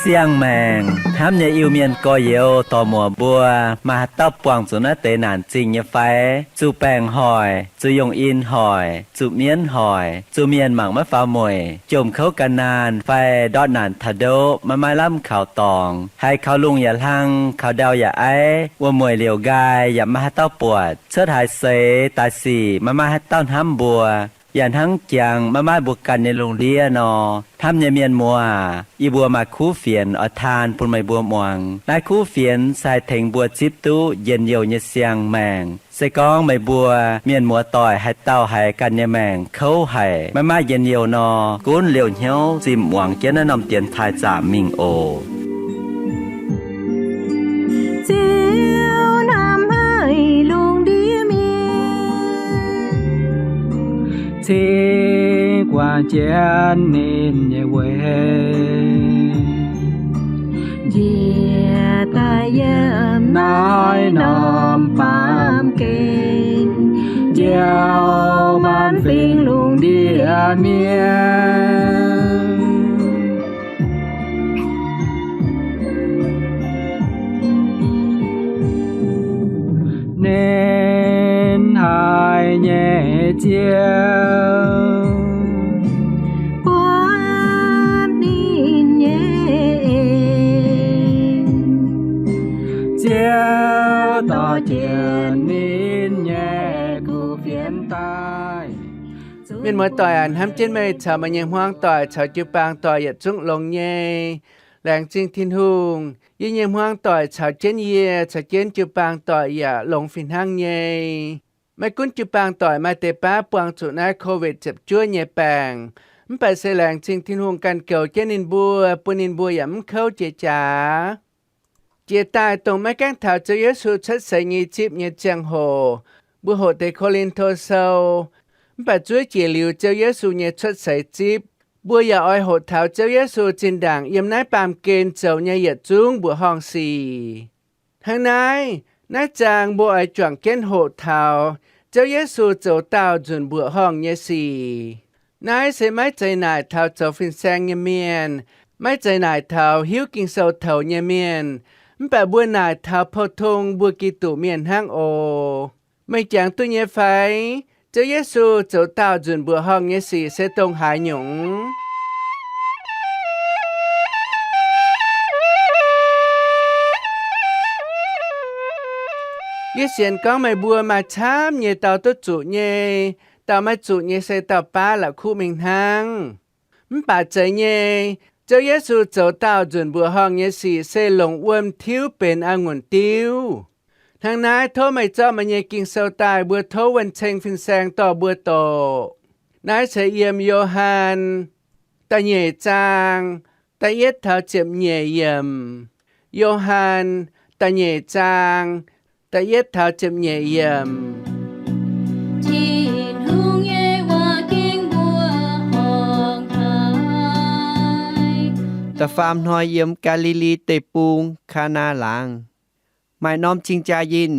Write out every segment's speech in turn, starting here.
Siang-maengc hnamv nyei Iu-Mienh gorx-youz dorc-muoc mbuo, maaih haaix dauh buangh zuqc naaiv deix naanc zingh nyei fai? Zuqc baengc hoic, zuqc yungh in hoic, zuqc mienv hoic, zuqc mienh mangc maiv faaux mueic, jomc kouv gan naanh fai ndortv naanc taux ndoqv maiv maaih lamh kaux dorngx, haiz kaux lungh yaac hlang, kaux ndau yaac aiv, wuom-mueic liouc nqaai yaac maiv maaih haaix dauh buatc, cuotv haaix seix daaih sic maiv maaih haaix dauh hnamv mbuo, yaac hnangv jangx maiv maaih mbuo ganh nyei lungh ndiev nor, hnamv nyei mienh muoz aac, yie mbuo maaih kuv fienx oix taan bun meih mbuo muangx. Naaiv kuv fienx se haih tengx mbuo zipv duqv njien-youh nyei siang-maengc. Se gorngv meih mbuo mienh muoz-doic haaix dauh haiz ganh nyei maengc kouv haic, maiv maaih njien-youh nor, gunv liouh hnyouv zinh muangx jienv naaiv norm dienx taaih zaamc mingh oc. Ziouv hnamv haic lungh ndiev mienh, cingx guangc jienv ninh nyei weic, njiec daaih yiem naaiv norm baamh gen, njoux maanc fingx lungh ndiev mienh. Nen haic nyei Ziouv, buatc ninh nyei en, Ziouv dorh jienv ninh nyei kuv fienx daaih. Mienh muoz-doic aac, hnamv jienv meih caux meih nyei hmuangv doic caux jiu-baang doic yietc zungv longx nyei. Laengz zingh Tin-Hungh, yie nyei hmuangv doic caux jienv yie, caux jienv jiu-baang doic yaac longx fih hnangv nyei. Maiv gunv jiu-baang doic maaih deix baav buangh zuqc naaiv Covid ziepc juov nyei baengc, mv baac se laengz zingh Tin-Hungh ganh goux jienv ninh mbuo, bun ninh mbuo yaac mv kouv jiex jaax. Jiex daaih dongh maiv gaengh taux Ziouv Yesu cuotv seix nyei zipv nyei ziangh hoc, mbuo hoqc deix Ko^lin^to Sou, mv baac zuov jiex liuz Ziouv Yesu nyei cuotv seix zipv, mbuo yaac oix hoqc taux Ziouv Yesu zinh ndaangc yiem naaiv baamh gen zoux nyei yietc zungv mbuoqc horngh sic. Hnangv naaiv, naaiv zaang mbuo oix juangc jienv hoqc taux Ziouv Yesu zoux daauh nzunc mbuoqc horngh nyei sic. Naaiv se maiv zeiz naaic taux zoux fin-saeng nyei mienh, maiv zeiz naaic taux hiuv Ging-Sou toux nyei mienh, mv baac mbuo naaic taux pou-tong mbuo Giduc mienh hnangv oc. Meih jangx duqv nyei fai? Ziouv Yesu zoux daauh nzunc mbuoqc horngh nyei sic se dongh haaix nyungc? Yie sienx gorngv meih mbuo maaih camv nyei dau duqv zuqc nyei, dauh maiv zuqc nyei se dauh baav la'kuqv mingh hnangv. Mv baac zeiz nyei, Ziouv Yesu zoux daauh nzunc mbuoqc horngh nyei sic se longc wuom tiuv benx a'ngunc diuv. Hnangv naaiv tov meih zorqv meih nyei Ging-Sou daaih, mbuo tov wuonh ceng fin-saeng dorh mbuo doqc. Naaiv se yiem Yo^han da'nyeic zaang da'yietv taux ziepc nyeic yiemc. Yo^han da'nyeic zaang da'yietv taux ziepc nyeic yiemc. Tin-Hungh nyei waac gengh mbuoqc horngh haic. Da'faam hnoi yiem Gaa^li^li Deic-Bung, Kaanaa laangz, maaih norm cing-jaa yinh.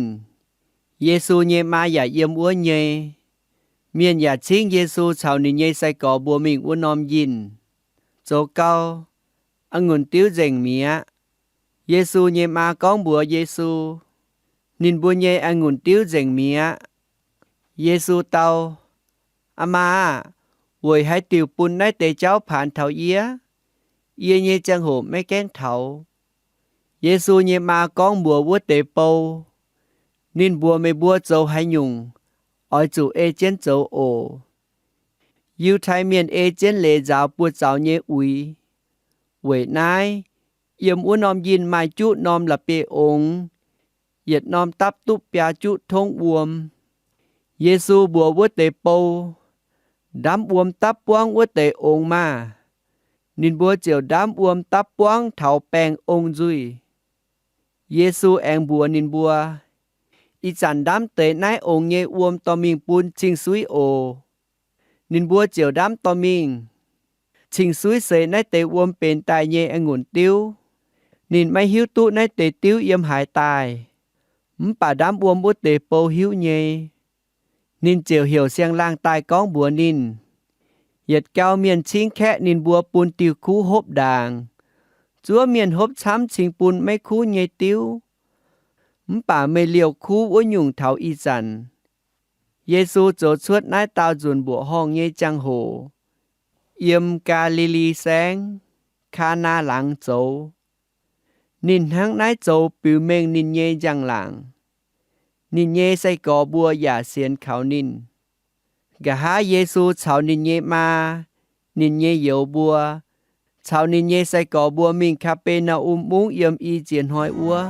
Yesu nyei maa yaac yiem wuov nyei. Mienh yaac cingv Yesu caux ninh nyei sai-gorx mbuo mingh wuov norm yinh. Zoux gau, a'ngunc diuv nzengc mi'aqv. Yesu nyei maa gorngv mbuox Yesu, ninh mbuo nyei a'ngunc diuv nzengc mi'aqv. Yesu dau, Aa maa aah! Weic haaix diuc bun naaiv deix jauv paanx taux yie? Yie nyei ziangh hoc maiv gaengh taux. Yesu nyei maa gorngv mbuox wuov deix bou, Ninh mbuox meih mbuo zoux haaix nyungc, oix zuqc ei jienv zoux oc. Yiutai Mienh ei jienv leiz nzaaux buoz-zaux nyei uix. Weic naaiv, yiem wuov norm yinh maaih juqv norm la'bieiv-ongx, yietc norm dapv duqv biaa juqv tongv wuom. Yesu mbuox wuov deix bou, Ndamv wuom dapv buangv wuov deix ongx maah! Ninh mbuo ziouc ndamv wuom dapv buangv taux baengh ong nzuih. Yesu aengx mbuox ninh mbuo, Ih zanc ndamv deix naaiv ongx nyei wuom dorh mingh bun cing-suiv oc. Ninh mbuo ziouc ndamv dorh mingh. cing-suiv seix naaiv deix wuom benx daaih nyei a'ngunc diuv. Ninh maiv hiuv duqv naaiv deix diuv yiem haaix daaih, mv baac ndaamv wuom wuov deix bou hiuv nyei. Ninh ziouc heuc siang-laangh daaih gorngv mbuox ninh, Yietc gau mienh cingv kaeqv ninh mbuo bun diuh kuv hopv ndaangc. Zuov mienh hopv camv cingx bun maiv kuv nyei diuv. Mv baac meih liouh kuv wuov nyungc taux ih zanc. Yesu zoux cuotv naaiv dauh nzunc mbuoqc horngh nyei jangx-hoc, yiem Gaa^li^li Saengv, Kaa^naa Laangz zoux. Ninh hnangv naaiv zoux biux mengh ninh nyei njang-laangc. Ninh nyei sai-gorx mbuo yaac sienx kaux ninh. Nqa'haav Yesu caux ninh nyei maa, ninh nyei youz mbuo, caux ninh nyei sai-gorx mbuo mingh Kaa^be^naa^um Mungv yiem i ziex hnoi wuov.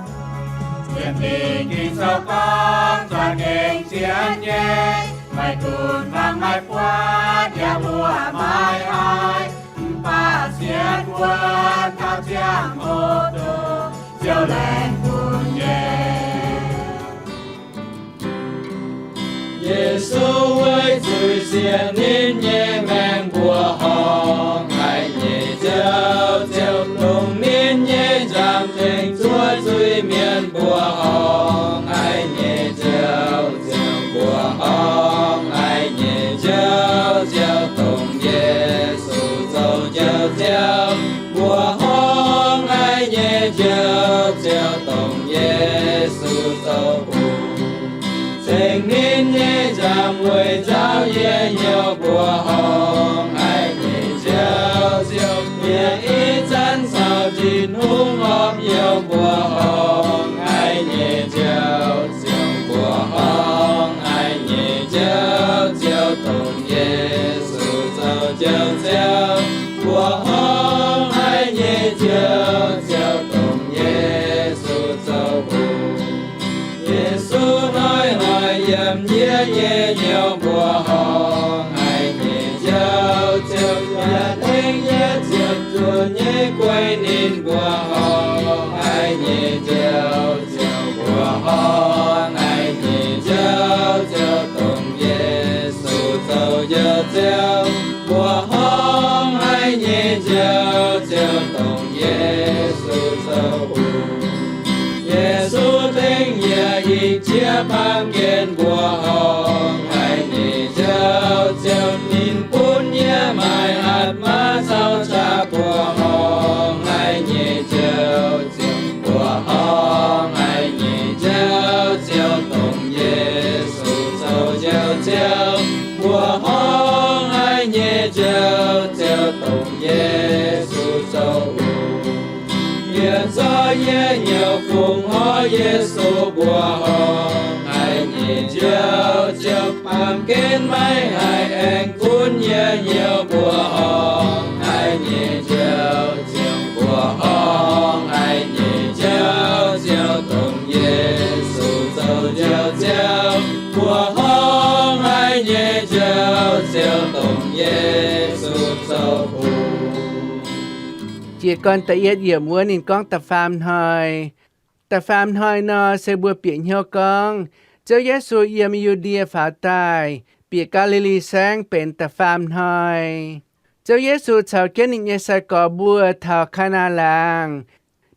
Singx Lingh Ging-Sou gorngv, Za'gengh zien nyei, maiv gunv mangc, maiv buatc, yaac mbuoqc maiv haih, mv baac sienx wuonv taux ziangh hoc dongh Ziouv laengz bun nyei. Yesu weic zuiz-sieqv ninh nyei maengc mbuoqc horngh haic nyei Ziouv, Ziouv dongh ninh nyei nzangc tengx zuov zuiz-mienh mbuoqc horngh haic nyei Ziouv, Ziouv mbuoqc horngh haic nyei Ziouv, Ziouv dongh Yesu zoux Njoux Ziouv, mbuoqc horngh haic nyei Njoux Ziouv dongh Yesu zoux Hungh. Ceng ninh nyei nzangc weic nzauh yie hnyouv mbuoqc horngh haic nyei Njoux Ziouv, yie ih zanc caux Tin-Hungh horpc hnyouv mbuoqc horngh haic nyei Njoux Ziouv, mbuoqc horngh haic nyei Njoux Ziouv dongh Yesu zoux Njoux Ziouv, mbuoqc horngh haic nyei Njoux Ziouv dongh Yesu zoux Hungh. Yesu hnoi-hnoi yiem yie nyei hnyouv mbuoqc horngh haic nyei Njoux Ziouv, yaac tengx yie ziepc zuoqc nyei guei ninh mbuoqc horngh haic nyei Njoux Ziouv, mbuoqc horngh haic nyei Njoux Ziouv dongh Yesu zoux Njoux Ziouv, mbuoqc horngh haic nyei Njoux Ziouv dongh Yesu zoux Hungh. Yesu tengx yie ih jiex baamh gen mbuoqc horngh haic nyei Njoux Ziouv, ninh bun yie maaih hatc maaz caux qaqv mbuoqc horngh haic nyei Njoux Ziouv, mbuoqc horngh haic nyei Njoux Ziouv dongh Yesu zoux Njoux Ziouv, mbuoqc horngh haic nyei Njoux Ziouv dongh Yesu zoux Hungh. Yie zorqv yie hnyouv fungx horv Yesu, mbuoqc horngh haic nyei Njoux Ziouv, baamh gen maiv haih aengx gunv yie hnyouv, mbuoqc horngh haic nyei Njoux Ziouv, mbuoqc horngh haic nyei Njoux Ziouv dongh Yesu zoux Njoux Ziouv, mbuoqc horngh haic nyei Njoux Ziouv dongh Yesu zoux Hungh. Jiez gorn da'yietv yiemc wuov ninh gorngv da'faam hnoi. Da'faam hnoi nor se mbuo bieqc hnyouv gorngv Ziouv Yesu yiem Yu^ndie faaux daaih, bieqc Gaa^li^li Saengv benx da'faam hnoi. Ziouv Yesu caux jienv ninh nyei sai-gorx mbuo taux Kaa^naa Laangz.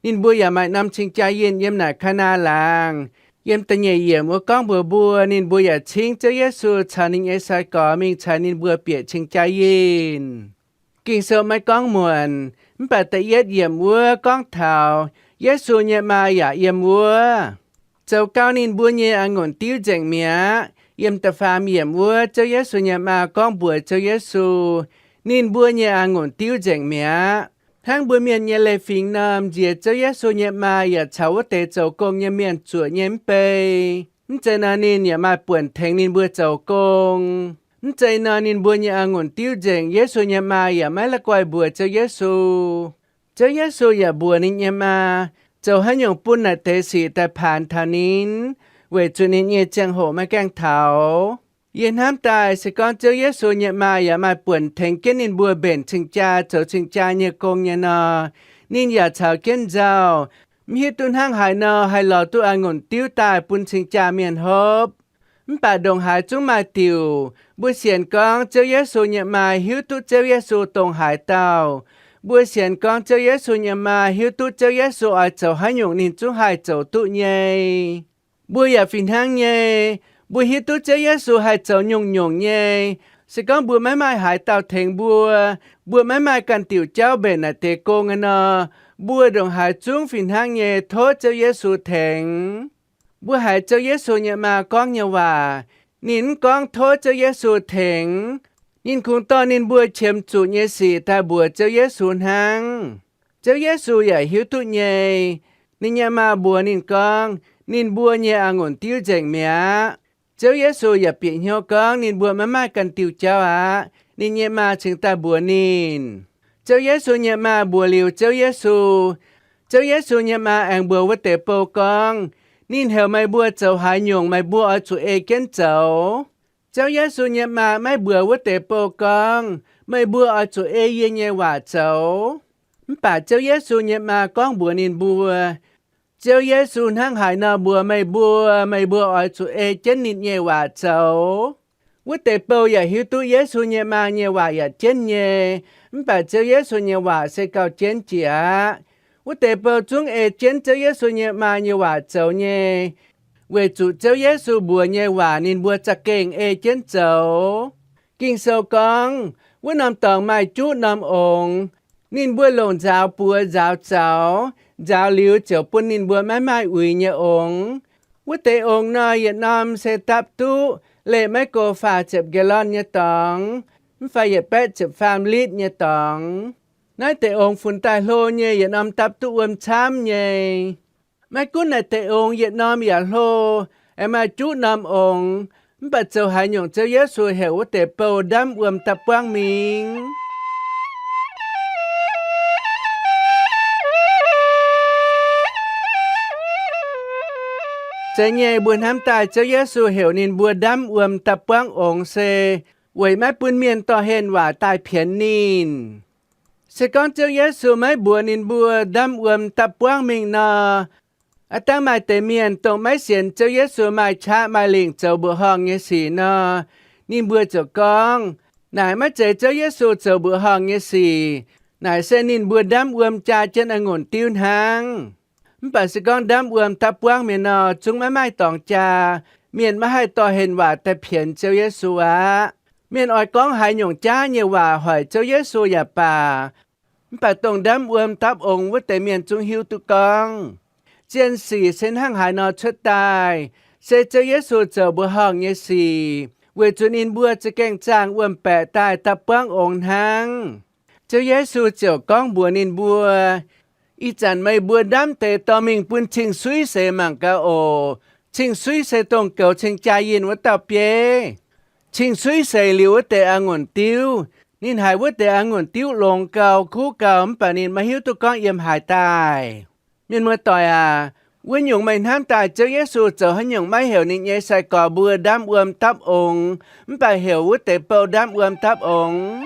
Ninh mbuo yaac maaih norm cing-jaa yinh yiem naaic Kaa^naa Laangz. Yiem da'nyeic yiemc wuov gorngv mbuox mbuo, ninh mbuo yaac cingv Ziouv Yesu caux ninh nyei sai-gorx mingh caux ninh mbuo bieqc cing-jaa yinh. Ging-Sou maiv gorngv muonc, mv baac da'yietv yiemc wuov gorngv taux Yesu nyei maa yaac yiem wuov, zoux gau ninh mbuo nyei a'ngunc diuv nzengc mi'aqv. Yiem da'faam yiemc wuov Ziouv Yesu nyei maa gorngv mbuox Ziouv Yesu, ninh mbuo nyei a'ngunc diuv nzengc mi'aqv. Hnangv mbuo mienh nyei leiz-fingx nor, nziex Ziouv Yesu nyei maa yaac caux wuov deix zoux gong nyei mienh zuoqc nyei mv bei. Mv zeiz nor, ninh yaac maaih buonc tengx ninh mbuo zoux gong. Mv zeiz nor, ninh mbuo nyei a'ngunc diuv nzengc, Yesu nyei maa yaac maiv la'guaih mbuox Ziouv Yesu. Ziouv Yesu yaac mbuox ninh nyei maa, zoux haaix nyungc bun naaic deix sic daaih paanx taux ninh, weic zuqc ninh nyei ziangh hoc maiv gaengh taux. Yie hnamv daaih se gorngv Ziouv Yesu nyei maa yaac maaih buonc tengx jienv ninh mbuo mbenc cing-jaa zoux cing-jaa nyei gong nyei nor, ninh yaac caux jienv nzauh, mv hiuv duqv hnangv haaix nor haih lorz duqv a'ngunc diuv daaih bun cing-jaa mienh hopv. Mv baac ndongc haaix zungv maaih diuc. Mbuo sienx gorngv Ziouv Yesu nyei maa hiuv duqv Ziouv Yesu dongh haaix dauh. Mbuo sienx gorngv Ziouv Yesu nyei maa hiuv duqv Ziouv Yesu oix zoux haaix nyungc ninh zungv haih zoux duqv nyei. Mbuo yaac fih hnangv nyei. Mbuo hiuv duqv Ziouv Yesu haih zoux nyungc-nyungc nyei. Se gorngv mbuo maiv maaih haaix dauh tengx mbuo, mbuo maiv maaih ganh diuc jauv mbenc naaic deix gong nor, mbuo ndongc haaix zungv fih hnangv nyei tov Ziouv Yesu tengx. Mbuo haiz Ziouv Yesu nyei maa gorngv nyei waac, ninh mv gorngv tov Ziouv Yesu tengx. Ninh kungx dorh ninh mbuo qiemx zuqc nyei sic daaih mbuox Ziouv Yesu hnangv. Ziouv Yesu yaac hiuv duqv nyei. Ninh nyei maa mbuox ninh gorngv, ninh mbuo nyei a'ngunc diuv nzengc mi'aqv. Ziouv Yesu yaac bieqc hnyouv gorngv ninh mbuo maiv maaih ganh diuh jauv aqv. Ninh nyei maa cingx daaih mbuox ninh. Ziouv Yesu nyei maa mbuox liuz Ziouv Yesu, Ziouv Yesu nyei maa aengx mbuox wuov deix bou gorngv, ninh heuc meih mbuo zoux haaix nyungc meih mbuo oix zuqc ei jienv zoux. Ziouv Yesu nyei maa maiv mbuox wuov deix bou gorngv, meih mbuo oix zuqc ei yie nyei waac zoux. Mv baac Ziouv Yesu nyei maa gorngv mbuox ninh mbuo, Ziouv Yesu hnangv haaix nor mbuox meih mbuo, meih mbuo oix zuqc ei jienv ninh nyei waac zoux. Wuov deix bou yaac hiuv duqv Yesu nyei maa nyei waac yaac jienv nyei, mv baac Ziouv Yesu nyei waac se gauh jienv jiex aqv. Wuov deix bou zungv ei jienv Ziouv Yesu nyei maa nyei waac zoux nyei, weic zuqc Ziouv Yesu mbuox nyei waac ninh mbuo za'gengh ei jienv zoux. Ging-Sou gorngv, wuov norm dorngx maaih juqv norm ongx. Ninh mbuo longc nzaaux buoz nzaaux zaux, nzaaux liuz ziouc bun ninh mbuo maiv maaih uix nyei ongx. Wuov deix ongx nor, yietc norm se dapv duqv leih maiv go faah ziepc nqae lorn nyei dorngx, mv fai yietc baeqv ziepc faam litv nyei dorngx. Naaiv deix ongx funx daaih hlo nyei, yietc norm dapv duqv wuom camv nyei. Maiv gunv naaic deix ongx yietc norm yaac hlo, aengx maaih juqv norm ongx, mv baac zoux haaix nyungc Ziouv Yesu heuc wuov deix bou ndamv wuom dapv buangv mingh. Zeiz nyei, mbuo hnamv daaih Ziouv Yesu heuc ninh mbuo ndamv wuom dapv buangv ongx se weic maiv bun mienh dorh henh waac daaih pienx ninh. Se gorngv Ziouv Yesu maiv mbuox ninh mbuo ndamv wuom dapv buangv mingh nor, aav dangh maaih deix mienh dongh maiv sienx Ziouv Yesu maaih qaqv maaih lingc zoux mbuoqc horngh nyei sic nor, ninh mbuo ziouc gorngv, naaic maiv zeiz Ziouv Yesu zoux mbuoqc horngh nyei sic. Naaic se ninh mbuo ndamv wuom jaa jienv a'ngunc diuv hnangv. Mv baac se gorngv ndamv wuom dapv buangv mienh nor, zungv maiv maaih dorngx jaa. Mienh maiv haih dorh henh waac daaih pienx Ziouv Yesu aqv. Mienh oix gorngv haaix nyungc jaav nyei waac hoic Ziouv Yesu yaac baac, mv baac dongh ndamv wuom dapv ongx wuov deix mienh zungv hiuv duqv gorngv, zien sic se hnangv haaix nor cuotv daaih, se Ziouv Yesu zoux mbuoqc horngh nyei sic, weic zuqc ninh mbuo za'gengh zaangh wuom-baeqc daaih dapv buangv ongx hnangv. Ziouv Yesu ziouc gorngv mbuox ninh mbuo, ih zanc meih mbuo ndamv deix dorh mingh bun cing-suiv seix mangc gaax oc. Cing-suiv se dongh goux cing-jaa yinh wuov dauh bieiv. Cing-suiv seix liuz wuov deix a'ngunc diuv, ninh haiz wuov deix a'ngunc diuv longx gau, kuv gau, mv baac ninh maiv hiuv duqv gorngv yiem haaix daaih. Mienh muoz-doic aac, wuov nyungc meih hnamv daaih Ziouv Yesu zoux haaix nyungc maiv heuc ninh nyei sai-gorx mbuo ndamv wuom dapv ongx, mv baac heuc wuov deix bou ndamv wuom dapv ongx?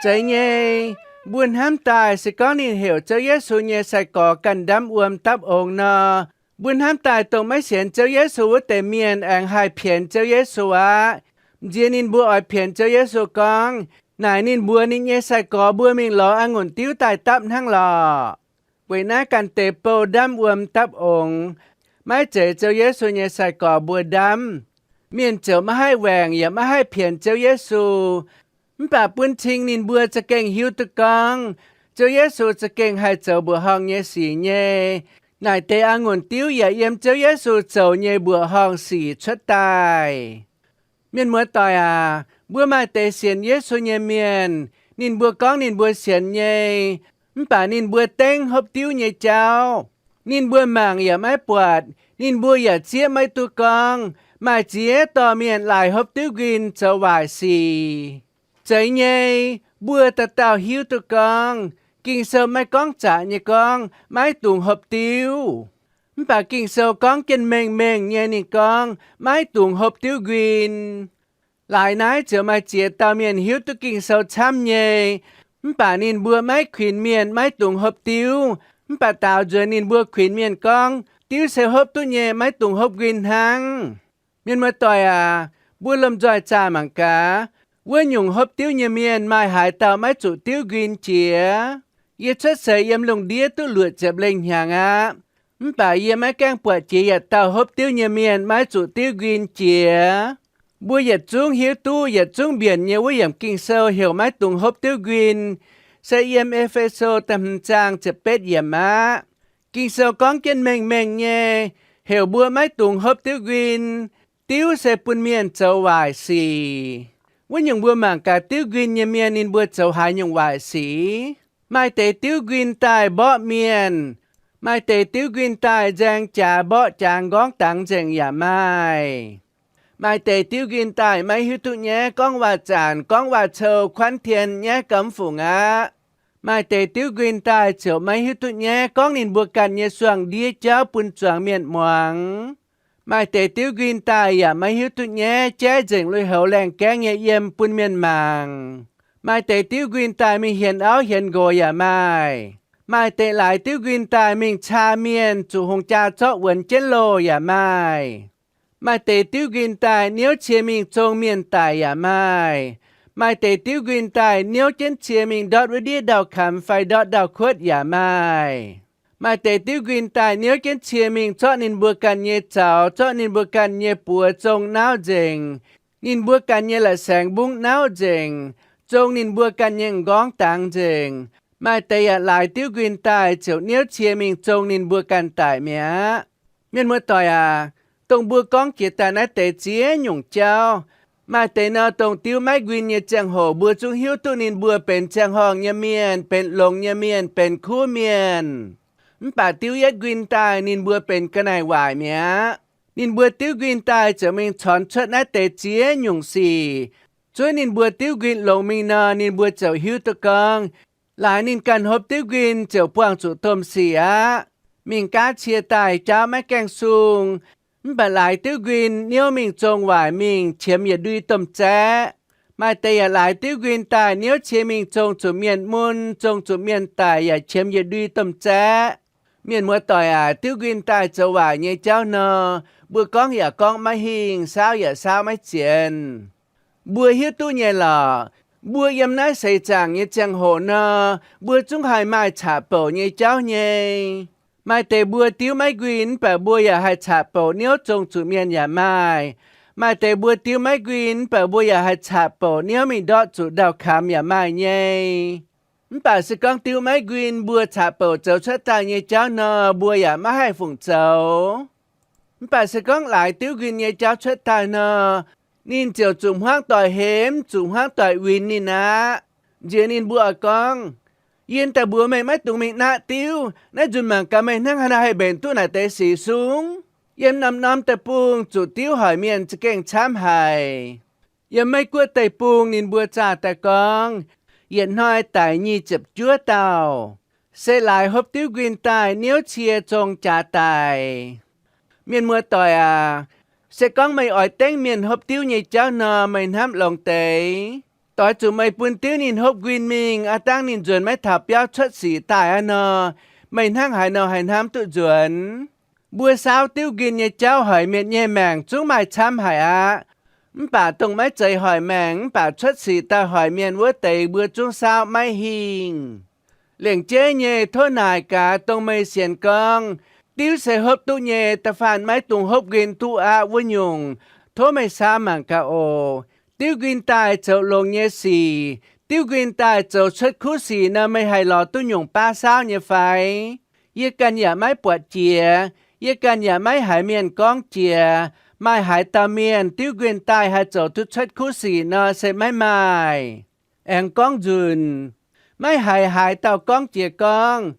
Zeiz nyei, mbuo hnamv daaih se gorngv ninh heuc Ziouv Yesu nyei sai-gorx ganh ndamv wuom dapv ongx nor, mbuo hnamv daaih dongh maiv sienx Ziouv Yesu wuov deix mienh aengx haih pienx Ziouv Yesu aqv. M'nziex ninh mbuo oix pienx Ziouv Yesu gorngv, naaic ninh mbuox ninh nyei sai-gorx mbuo mingh lorz a'ngunc diuv daaih dapv hnangv lorqc. Weic naaiv ganh deix bou ndamv wuom dapv ongx, maiv zeiz Ziouv Yesu nyei sai-gorx mbuo ndamv. Mienh ziouc maiv haih waengc yaac maiv haih pienx Ziouv Yesu. Mv baac bun cing ninh mbuo za'gengh hiuv duqv gorngv, Ziouv Yesu za'gengh haih zoux mbuoqc horngh nyei sic nyei. Naaic deix a'ngunc diuv yaac yiem Ziouv Yesu zoux nyei mbuoqc horngh sic cuotv daaih. Mienh muoz-doic aac, mbuo maaih deix sienx Yesu nyei mienh, ninh mbuo gorngv ninh mbuo sienx nyei, mv baac ninh mbuo dengv hopv diuv nyei jauv. Ninh mbuo mangc yaac maiv buatc, ninh mbuo yaac zieqv maiv duqv gorngv. Maaih ziex dorh mienh laaix hopv diuv nquin zoux waaic sic. Zeiz nyei, mbuo dauh dauh hiuv duqv gorngv, Ging-Sou maiv gorngv zaqc nyei gorngv maiv dungx hopv diuv. Mv baac Ging-Sou gorngv jienv mengh mengh nyei ninh gorngv maiv dungx hopv diuv nquin. Laaix naaiv ziouc maaih ziex dauh mienh hiuv duqv Ging-Sou camv nyei. Mv baac ninh mbuo maiv kuinx mienh, maiv dungx hopv diuv. Mv baac daaux nzuonx ninh mbuo kuinx mienh gorngv, diuv se hopv duqv nyei, maiv dungx hopv nquin hnangv. Mienh muoz-doic aac, mbuo lomh nzoih zaah mangc gaax, wuov nyungc hopv diuv nyei mienh maaih haaix dauh maiv zuqc diuv nquin jiex? Yie cuotv seix yiem lungh ndiev duqv luoqc ziepc lengh hnyangx aqv, mv baac yie maiv gaengh buatc jiex yietc dauh hopv diuv nyei mienh maiv zuqc diuv nquin jiex. Mbuo yietc zungv hiuv duqv yietc zungv mbienc nyei wuov yiemc Ging-Sou heuc maiv dungx hopv diuv nquin, se yiem E^fe^so da'hmz zaang ziepc betv yiemc aqv. Ging-Sou gorngv jienv mengh mengh nyei, heuc mbuo maiv dungx hopv diuv nquin. Diuv se bun mienh zoux waaic sic. Wuov nyungc mbuo mangc gaax diuv nquin nyei mienh ninh mbuo zoux haaix nyungc waaic sic. Maaih deix diuv nquin daaih mborqv mienh. Maaih deix diuv nquin daaih nzaeng jaax mborqv jaax nqorngv dangx nzengc yaac maaih. Maaih deix diuv nquin daaih maiv hiuv duqv nyaiv, gorngv waac-zanc gorngv waac-cou kuanv tien nyaiv gau mv fungc aqv. Maaih deix diuv nquin daaih ziouc maiv hiuv duqv nyaiv, gorngv ninh mbuo ganh nyei suangx ndiev jauv bun zuangx mienh muangx. Maaih deix diuv nquin daaih yaac maiv hiuv duqv nyaiv, jaiv nzengc lui-houx laengh gaengv nyei yiem bun mienh mangc. Maaih deix diuv nquin daaih mingh hienx auv hienx nqox yaac maaih. Maaih deix laaix diuv nquin daaih mingh caa mienh, zuqc hungh jaa zorqv wuonx jienv loh yaac maaih. Maaih deix diuv nquin daaih niouv cie mingh zong mienh daic yaac maaih. Maaih deix diuv nquin daaih niouv jienv cie mingh ndortv wuov ndiev ndau-kamx fai ndortv ndau-kuotv yaac maaih. Maaih deix diuv nquin daaih niouv jienv cie mingh zorqv ninh mbuo ganh nyei zaux, zorqv ninh mbuo ganh nyei buoz zong nauv nzengc, ninh mbuo ganh nyei la'saengx mbungv nauv nzengc, zong ninh mbuo ganh nyei m'nqorngv dangx nzengc. Maaih deix yaac laaix diuv nquin daaih ziouc niouv cie mingh zong ninh mbuo ganh daic mi'aqv. Mienh muoz-doic aac, dongh mbuo gorngv jiex daaih naaiv deix ziex nyungc jauv, maaih deix nor dongh diuv maiv nquin nyei ziangh hoc mbuo zungv hiuv duqv ninh mbuo benx ziangh horngh nyei mienh, benx longx nyei mienh, benx kuv mienh. Mv baac diuv yietv nquin daaih ninh mbuo benx ga'naaiv waaic mi'aqv. Ninh mbuo diuv nquin daaih ziouc mingh corngx cuotv naaiv deix ziex nyungc sic. Zuov ninh mbuo diuv nquin longx mingh nor, ninh mbuo ziouc hiuv duqv gorngv, laaix ninh ganh hopv diuv nquin ziouc buangh zuqc domh sic aqv, mingh gaav cie daaih jaauv maiv gaengh sung. Mv baac laaix diuv nquin niouv mingh zong waaic mingh qiemx yietc ndui domh zaeqv. Maaih deix yaac laaix diuv nquin daaih niouv cie mingh zong zuqc mienh mun, zong zuqc mienh daic yaac qiemx yietc ndui domh zaeqv. Mienh muoz-doic aac, diuv nquin daaih zoux waaic nyei jauv nor, mbuo gorngv yaac gorngv maiv hingh, saauv yaac saauv maiv zienx. Mbuo hiuv duqv nyei lorqc, mbuo yiem naaiv seix zaangc nyei ziangh hoc nor, mbuo zungv haih maaih caqv-bouc nyei jauv nyei. Maaih deix mbuo diuv maiv nquin mv baac mbuo yaac haih caqv-bouc niouv zong zuqc mienh yaac maaih. Maaih deix mbuo diuv maiv nquin mv baac mbuo yaac haih caqv-bouc niouv mingh ndortv zuqc ndau-kamx yaac maaih nyei. Mv baac se gorngv diuv maiv nquin mbuo caqv-bouc zoux cuotv daaih nyei jauv nor, mbuo yaac maiv haih fungc zoux. Mv baac se gorngv laaix diuv nquin nyei jauv cuotv daaih nor, ninh ziouc zuqc hmuangv doic hemx, zuqc hmuangv doic winx ninh aqv. Nziex ninh mbuo oix gorngv, yie daaih mbuox meih maiv dungx mingh naqv diuv. Naaiv nzunc mangc gaax meih hnangv haaix nor haih mbenc duqv naaic deix sic sung. Yiem norm-norm deic-bung zuqc diuv hoic mienh za'gengh camv haic. Yiem Meiv Guoqv deic-bung ninh mbuo zaah daaih gorngv, yietc hnoi daic nyic ziepc juov dauh, se laaix hopv diuv nquin daaih niouv cie zong jaax daic. Mienh muoz-doic aac, se gorngv meih oix dengv mienh hopv diuv nyei jauv nor, meih hnamv longx deix. Doix zuqc meih bun diuv ninh hopv nquin mingh, aav dangv ninh nzuonx maiv taux biauv cuotv sic daaih aqv nor, meih hnangv haaix nor haih hnamv duqv nzuonx? Mbuo saauv diuv nquin nyei jauv hoic mienh nyei maengc zungv maaih camv haic aqv. Mv baac dongh maiv zeiz hoic maengc mv baac cuotv sic daaih hoic mienh wuov deix mbuo zungv saauv maiv hingh. Lengc jeiv nyei tov naaic gaax dongh meih sienx gorngv diuv se hopv duqv nyei, da'faanh maiv dungx hopv nquin duqv aqv wuov nyungc, tov meih saauv mangc gaax oc. Diuv nquin daaih zoux longx nyei sic, diuv nquin daaih zoux cuotv kuv sic nor, meih haih lorz duqv nyungc baav saauv nyei fai? Yie ganh yaac maiv buatc jiex. Yie ganh yaac maiv haiz mienh gorngv jiex maaih haaix dauh mienh diuv nquin daaih haih zoux duqv cuotv kuv sic nor, se maiv maaih. Aengx gorngv nzunc, maiv haiz haaix dauh gorngv jiex gorngv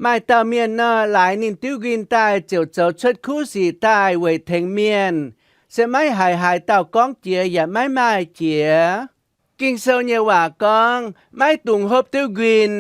maaih dauh mienh nor, laaix ninh diuv nquin daaih ziouc zoux cuotv kuv sic daaih weic tengx mienh. Se maiv haiz haaix dauh gorngv jiex yaac maiv maaih jiex. Ging-Sou nyei waac gorngv maiv dungx hopv diuv nquin.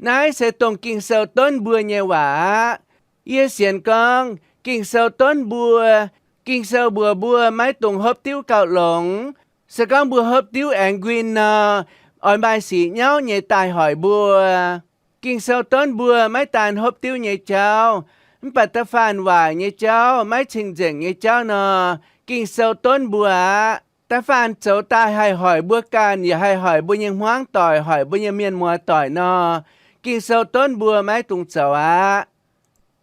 Naaiv se dongh Ging-Sou donv mbuo nyei waac aqv. Yie sienx gorngv Ging-Sou donv mbuo. Ging-Sou mbuox mbuo maiv dungx hopv diuv gauh longx. Se gorngv mbuo hopv diuv aengx nquin nor, oix maaih sic nyauv nyei daaih hoic mbuo. Ging-Sou donv mbuo maiv daan hopv diuv nyei jauv, mv baac da'faanh waaic nyei jauv, maiv cing-nzengc nyei jauv nor, Ging-Sou donv mbuo aqv. Da'faanh zoux daaih haih hoic mbuo ganh yaac haih hoic mbuo nyei hmuangv doic, hoic mbuo nyei mienh muoz doic nor, Ging-Sou donv mbuo maiv dungx zoux aqv.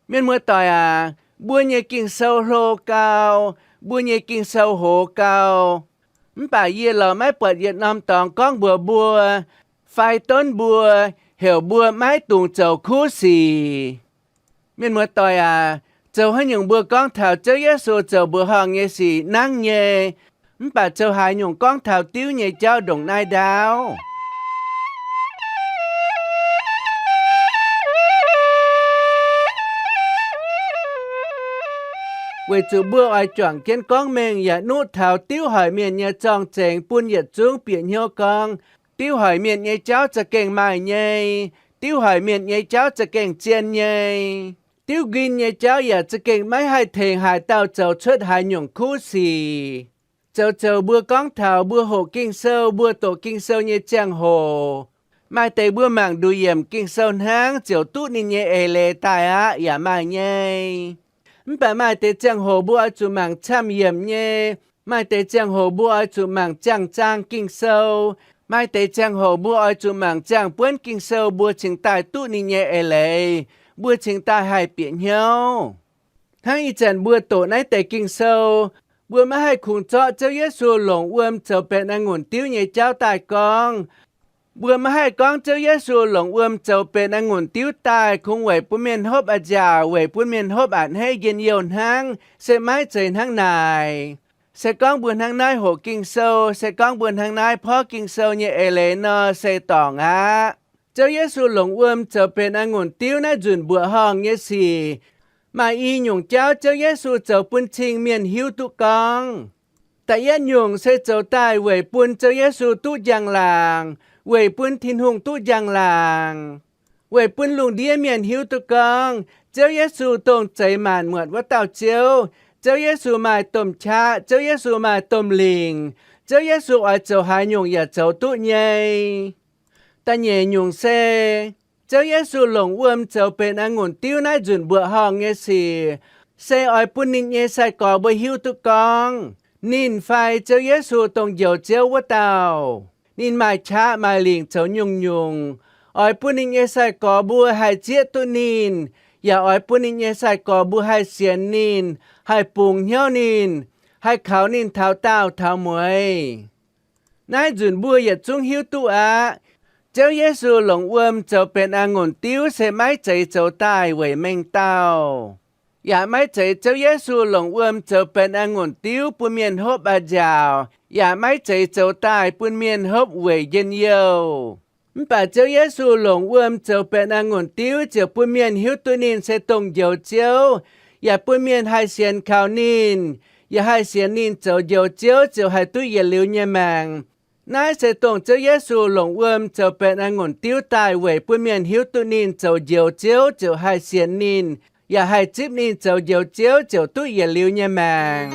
Mienh muoz doic aac, mbuo nyei Ging-Sou hlo gau, mbuo nyei Ging-Sou hoz gau, mv baac yie lorz maiv buatc yietc norm dorngx gorngv mbuox mbuo fai donv mbuo heuc mbuo maiv dungx zoux kuv sic. Mienh muoz doic aac, zoux haaix nyungc mbuo gorngv taux Ziouv Yesu zoux mbuoqc horngh nyei sic nangv nyei, mv baac zoux haaix nyungc gorngv taux diuv nyei jauv ndongc naaiv ndaauv? Weic zuqc mbuo oix juangc jienv gorngv mengh yaac nuqv taux diuv hoic mienh nyei zorng-zengx bun yietc zungv bieqc hnyouv gorngv, diuv hoic mienh nyei jauv za'gengh maaih nyei, diuv hoic mienh nyei jauv za'gengh zien nyei, diuv nquin nyei jauv yaac za'gengh maiv haih tengx haaix dauh zoux cuotv haaix nyungc kuv sic. Zoux zoux mbuo gorngv taux mbuo hoqc Ging-Sou, mbuo doqc Ging-Sou nyei ziangh hoc, maaih deix mbuo mangc nduqc yiemc Ging-Sou hnangv ziouc duqv ninh nyei eix leiz daaih aqv yaac maaih nyei. Mv baac maaih deix ziangh hoc mbuo oix zuqc mangc camv-yiemc nyei. Maaih deix ziangh hoc mbuo oix zuqc mangc ziangh zaang Ging-Sou. Maaih deix ziangh hoc mbuo oix zuqc mangc ziangh buonv Ging-Sou mbuo cingx daaih duqv ninh nyei eix leiz, mbuo cingx daaih haih bieqc hnyouv. Hnangv ih zanc mbuo doqc naaiv deix Ging-Sou, mbuo maiv haih kungx zorqv Ziouv Yesu longc wuom zoux benx a'ngunc diuv nyei jauv daaih gorngv. Mbuo maiv haih gorngv Ziouv Yesu longc wuom zoux benx a'ngunc diuv daaih kungx weic bun mienh hopv a'nziaauc, weic bun mienh hopv a'hneiv njien-youh hnangv. Se maiv zeiz hnangv naaic. Se gorngv mbuo hnangv naaiv hoqc Ging-Sou, se gorngv mbuo hnangv naaiv porv Ging-Sou nyei eix leiz nor, se dorngc aqv. Ziouv Yesu longc wuom zoux benx a'ngunc diuv naaiv nzunc mbuoqc horngh nyei sic, maaih i nyungc jauv Ziouv Yesu zoux bun cing mienh hiuv duqv gorngv. Da'yietv nyungc se zoux daaih weic bun Ziouv Yesu duqv njang-laangc, weic bun Tin-Hungh duqv njang-laangc, weic bun lungh ndiev mienh hiuv duqv gorngv Ziouv Yesu dongh zeix maanc muotc wuov dauh Ziouv. Ziouv Yesu maaih domh qaqv, Ziouv Yesu maaih domh lingc, Ziouv Yesu oix zoux haaix nyungc yaac zoux duqv nyei. Da'nyeic nyungc se, Ziouv Yesu longc wuom zoux benx a'ngunc diuv naaiv nzunc mbuoqc horngh nyei sic, se oix bun ninh nyei sai-gorx mbuo hiuv duqv gorngv ninh fai Ziouv Yesu dongh Njoux Ziouv wuov dauh. Ninh maaih qaqv maaih lingc zoux nyungc-nyungc, oix bun ninh nyei sai-gorx mbuo haih zieqv duqv ninh, yaac oix bun ninh nyei sai-gorx mbuo haih sienx ninh, haih bungx hnyouv ninh, haih kaux ninh taux daauh taux mueiz. Naaiv nzunc mbuo yietc zungv hiuv duqv aqv. Ziouv Yesu longc wuom zoux benx a'ngunc diuv se maiv zeiz zoux daaih weic mengh dauh, yaac maiv zeiz Ziouv Yesu longc wuom zoux benx a'ngunc diuv bun mienh hopv a'nziaauc, yaac maiv zeiz zoux daaih bun mienh hopv weic njien-youh. Mv baac Ziouv Yesu longc wuom zoux benx a'ngunc diuv ziouc bun mienh hiuv duqv ninh se dongh Njoux Ziouv, yaac bun mienh haih sienx kaux ninh, yaac haih sienx ninh zoux Njoux Ziouv ziouc haih duqv yietc liuz nyei maengc. Naaiv se dongh Ziouv Yesu longc wuom zoux benx a'ngunc diuv daaih weic bun mienh hiuv duqv ninh zoux Njoux Ziouv ziouc haih sienx ninh, yaac haih zipv ninh zoux Njoux Ziouv ziouc duqv yietc liuz nyei maengc.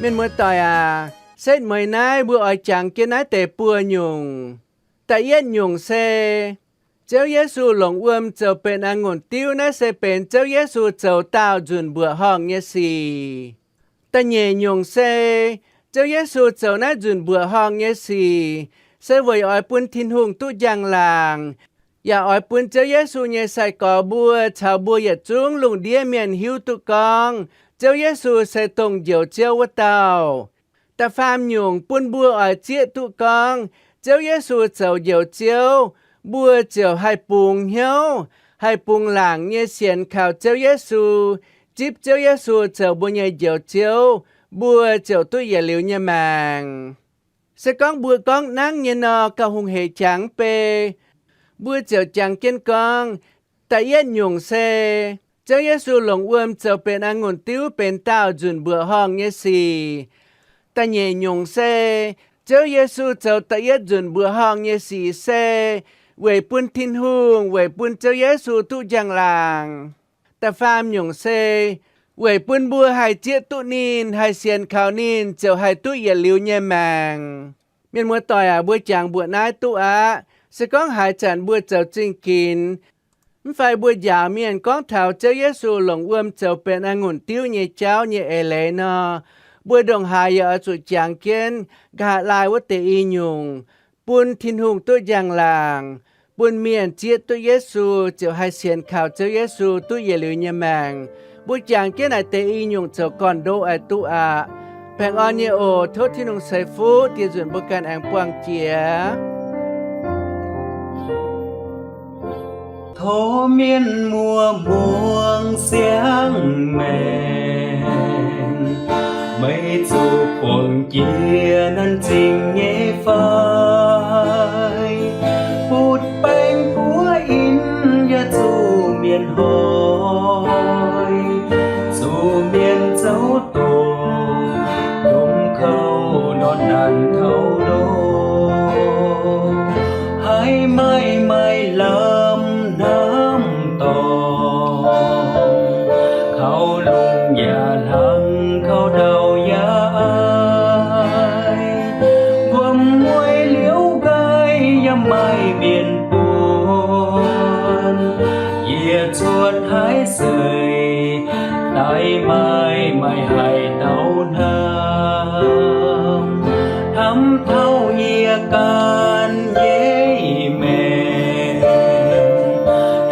Mienh muoz-doic aac, setv mueiz naaiv mbuo oix jangx jienv naaiv deix buo nyungc. Da'yietv nyungc se, Ziouv Yesu longc wuom zoux benx a'ngunc diuv naaiv se benx Ziouv Yesu zoux daauh nzunc mbuoqc horngh nyei sic. Da'nyeic nyungc se, Ziouv Yesu zoux naaiv nzunc mbuoqc horngh nyei sic, se weic oix bun Tin-Hungh duqv njang-laangc, yaac oix bun Ziouv Yesu nyei sai-gorx mbuo caux mbuo yietc zungv lungh ndiev mienh hiuv duqv gorngv Ziouv Yesu se dongh Njoux Ziouv wuov dauh. Da'faam nyungc bun mbuo oix zieqv duqv gorngv Ziouv Yesu zoux Njoux Ziouv, mbuo ziouc haih bungx hnyouv, haih bungx laangc nyei sienx kaux Ziouv Yesu, zipv Ziouv Yesu zoux mbuo nyei Njoux Ziouv, mbuo ziouc duqv yietc liuz nyei maengc. Se gorngv mbuo gorngv nangv nyei nor, gauh hungh heic jangx mv bei. Mbuo ziouc jangx jienv gorngv, da'yietv nyungc se, Ziouv Yesu longc wuom zoux benx a'ngunc diuv benx daauh nzunc mbuoqc horngh nyei sic. Da'nyeic nyungc se, Ziouv Yesu zoux da'yietv nzunc mbuoqc horngh nyei sic se weic bun Tin-Hungh, weic bun Ziouv Yesu duqv njang-laangc. Da'faam nyungc se weic bun mbuo haih zieqv duqv ninh, haih sienx kaux ninh, ziouc haih duqv yietc liuz nyei maengc. Mienh muoz-doic aac, mbuo jangx mbuoqc naaiv duqv aqv. Se gorngv haaix zanc mbuo zoux zingh ginx, mv fai mbuo njaaux mienh gorngv taux Ziouv Yesu longc wuom zoux benx a'ngunc diuv nyei jauv nyei eix leiz nor, mbuo ndongc haaix yaac oix zuqc jangx jienv nqa'haav laai wuov deix i nyungc, bun Tin-Hungh duqv njang-laangc, bun mienh zieqv duqv Yesu, ziouc haih sienx kaux Ziouv Yesu duqv yietc liuz nyei maengc. Mbuo jangx jienv naaic deix i nyungc zoux gorn-ndoqv oix duqv aqv. Baengh orn nyei oc. Tov Tin-Hungh ceix fuqv dieh nzunc mbuo ganh aengx buangh jiex. Tov mienh muoz-muangx siang maengc, meih zuqc buangh jiex nanv zingh nyei fai? Butv-baengc buov in yaac zuqc mienh hnoi, zuqc mienh zouv doqc, lomh kouv ndortv naanc taux loh, haiz maaih maaih lamh hnamv dorngc, kaux lungh yaac hlang, kaux ndau yaac aiv, wuom-mueiz liuz nqaai yaac maaih mienh buonc, yie cuotv haaix seix daaih maaih maaih haic dauh hnamv, hnamv taux yie ganh nyei maengc,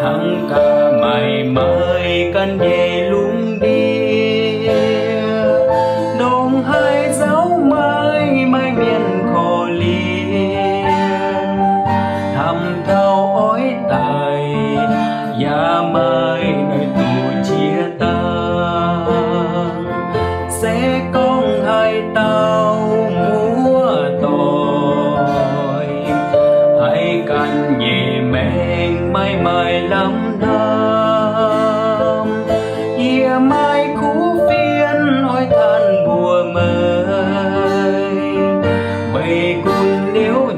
hnangv gaax maaih maaih ganh nyei lungh ndiev, ndongc haaix nzauh maaih maaih mienh korv-lienh, hnamv taux oix daic yaac maaih noic doqc jiex dangh. Se gorngv haaix dauh muoz-doic haih ganh nyei maengc maaih maaih lamh hnamv, yie maaih kuv fienx oix tanh mbuox meih. Meih gunv liuz